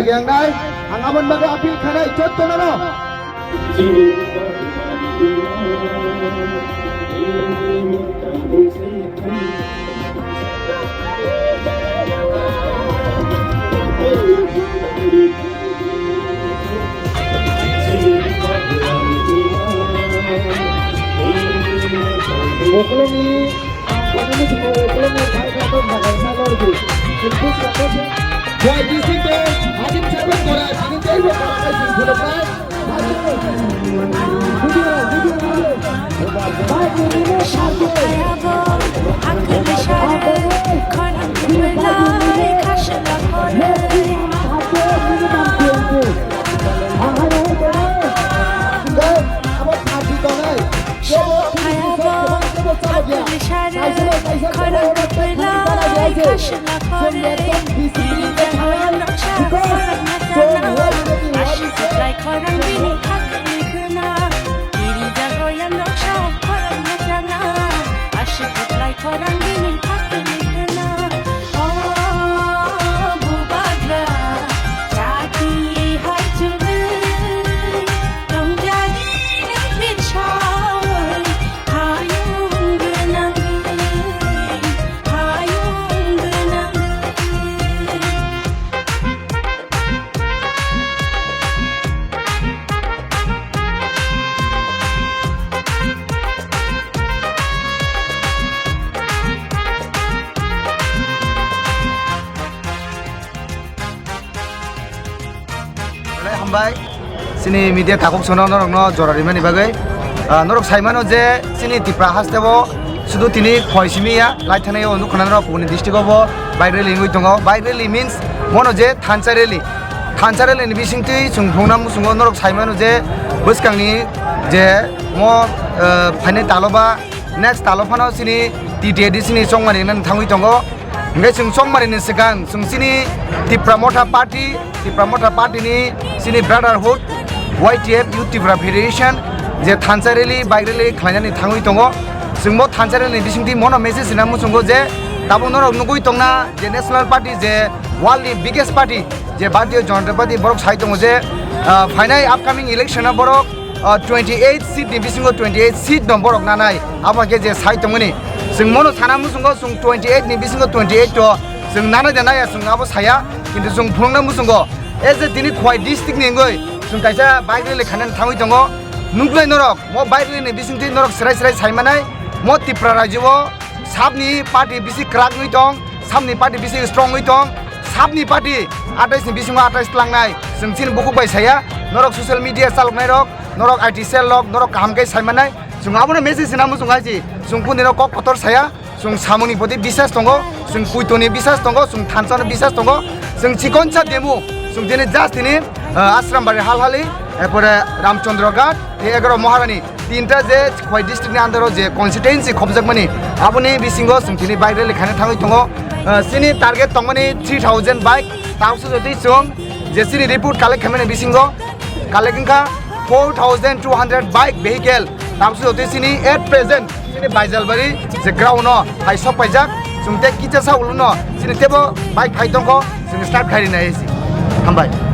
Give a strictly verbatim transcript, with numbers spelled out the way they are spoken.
Yang nai, ang aboni bagwi appeal khainai jotto no. Uklokni, ang khatini thwngwi uklokni bike rokno nakarna lordi. Infus rokno se. Khowai district-o Hakim Sabir Korai, tini teibo korai bai sing khulumnai. Video, video, video. Bike rokno nakardi. Khorang bini khakni khna, o bubagra, chati hai chugwi, tongjani nang bin sawi, hayung gwnangwi, hayung gwnangwi. Belai hambai. Chini media takhuk sono norokno jora rimani bagwi. Ah, norok saimano je chini Tipra hasteo sudu tini khoi simi ya, lai thani o nukha norok kubuni district o bo bike rally wngwi tongo. Bike rally means mono je thansa rally. Thansa rally ni bisingtwi chwng phunukna muchungo norok saimano je bwskangni je mo, ah, phainai talo ba next talo phano chini T T A D C ni chongmani nang thangwi tongo. Hingke chwng chongmani ni swkang chwng chini Tipra Motha Party, Tipra Motha Party ni chini Brotherhood, Y T F, Youth Tipra Federation, je thansa rally, bike rally khlainani thangwi tongo. Chwng bo thansa rally ni bisingtwi mono message rina muchungo je tabuk norok nugwi tongna je National Party je world ni biggest party je Bharatiya Janata Party borok sai tongo je, ah, phainai upcoming election o borok ah, twenty eight seat ni bisingo twenty eight seat no borok nanai, abo khe je sai tongmani. Chwng mono sana muchungo chwng twenty eight ni bisingo twenty eight to chwng nanai da naya chwng abo saya, kintu chwng phunukna muchungo. E je tini Khowai district ni wngwi chwng kaisa bike rally khainani thangwi tongo. Nuknai norok, mo bike rally ni bisingtwi norok serai serai sai manai, mo Tipra rajyo o sabni party bisi kwrak wngwi tong, sabni party bisi strong wngwi tong, sabni party atais ni bisingo atais tlangnai. Chwng chini bukhuk bai saya, norok social media chaloknai rok, norok I T cell rok, norok kaham khe sai manai. Chwng abono message sina muchung hai si, chwng kuni rok kok kotor saya, chwng samungni poti bisas tongo, chwng puitoni bisas tongo, chwng thansano bisas tongo, chwng chikonsa demo, chwng tini just tini, ah, Ashram Bari Halhali, erpore Ramchandra Ghat, tei egaro Maharani. Tinta je Khowai district ni under o je constituency khopjakmani, aboni bisingo chwng tini bike rally khaina thangwi tongo. Ah, chini target tongmani three thousand bike, tabukso jotoi chwng je chini report collect khaimani bisingo collect wngkha four thousand two hundred bike vehicle. Tabukso jotoi chini at present chini Baijalbari je ground o hai sok paijak, chwng tei kichasa ulo no chini tebo bike phai tongkho, chwng start khairi nai si. Hambai.